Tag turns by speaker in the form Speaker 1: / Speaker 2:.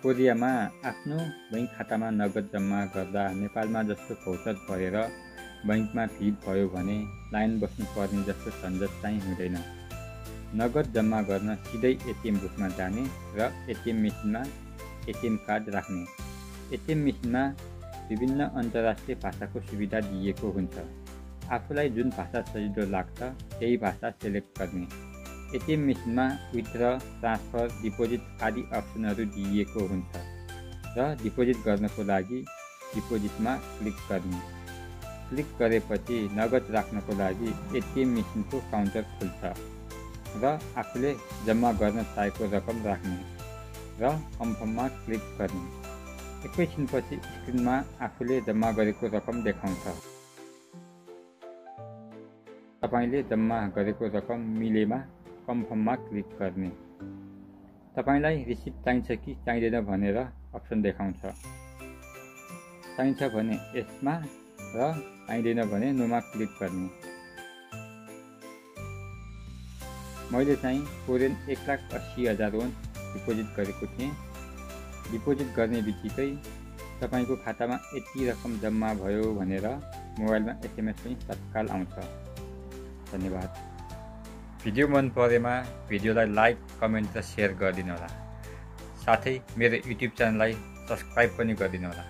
Speaker 1: कोरियामा आफ्नो बैंक खातामा नगद जम्मा गर्दा नेपालमा जस्तो खौचत भएर बैंकमा भिड भयो भने लाइन बस्नुपर्ने जस्तो झन्झट चाहिँ हुँदैन। नगद जम्मा गर्न सिधै एटिएम बुथमा जाने र एटिएम मेसिनमा एटिएम कार्ड राख्ने। एटिएम मेसिनमा विभिन्न अन्तर्राष्ट्रिय भाषाको सुविधा दिइएको हुन्छ। आफूलाई जुन भाषा सजिलो लाग्छ त्यही भाषा सेलेक्ट गर्ने। एटिएम मेसिनमा विथड्र, ट्रान्सफर, डिपोजिट आदि अप्सनहरू दिइएको हुन्छ र डिपोजिट गर्नको लागि डिपोजिटमा क्लिक गर्ने। क्लिक गरेपछि नगद राख्नको लागि एटिएम मेसिनको काउन्टर खुल्छ र आफूले जम्मा गर्न चाहेको रकम राख्ने र कन्फर्ममा क्लिक गर्ने। एकैछिनपछि स्क्रिनमा आफूले जम्मा गरेको रकम देखाउँछ। तपाईले जम्मा गरेको रकम मिलेमा कन्फर्ममा क्लिक गर्ने। तपाईलाई रिसिप्ट चाहिन्छ कि चाहिँदैन भनेर अप्सन देखाउँछ। चाहिन्छ भने यसमा र चाहिँदैन भने नोमा क्लिक गर्ने। मैले चाहिँ कोरियन 1,80,000 वोन डिपोजिट गरेको थिएँ। डिपोजिट गर्ने बित्तिकै तपाईको खातामा यति रकम जम्मा भयो भनेर मोबाइलमा SMS पनि तत्काल आउँछ। धन्यवाद। भिडियो मन परेमा भिडियोलाई लाइक, कमेन्ट र सेयर गरिदिनु होला। साथै मेरो युट्युब च्यानललाई सब्स्क्राइब पनि गरिदिनु होला।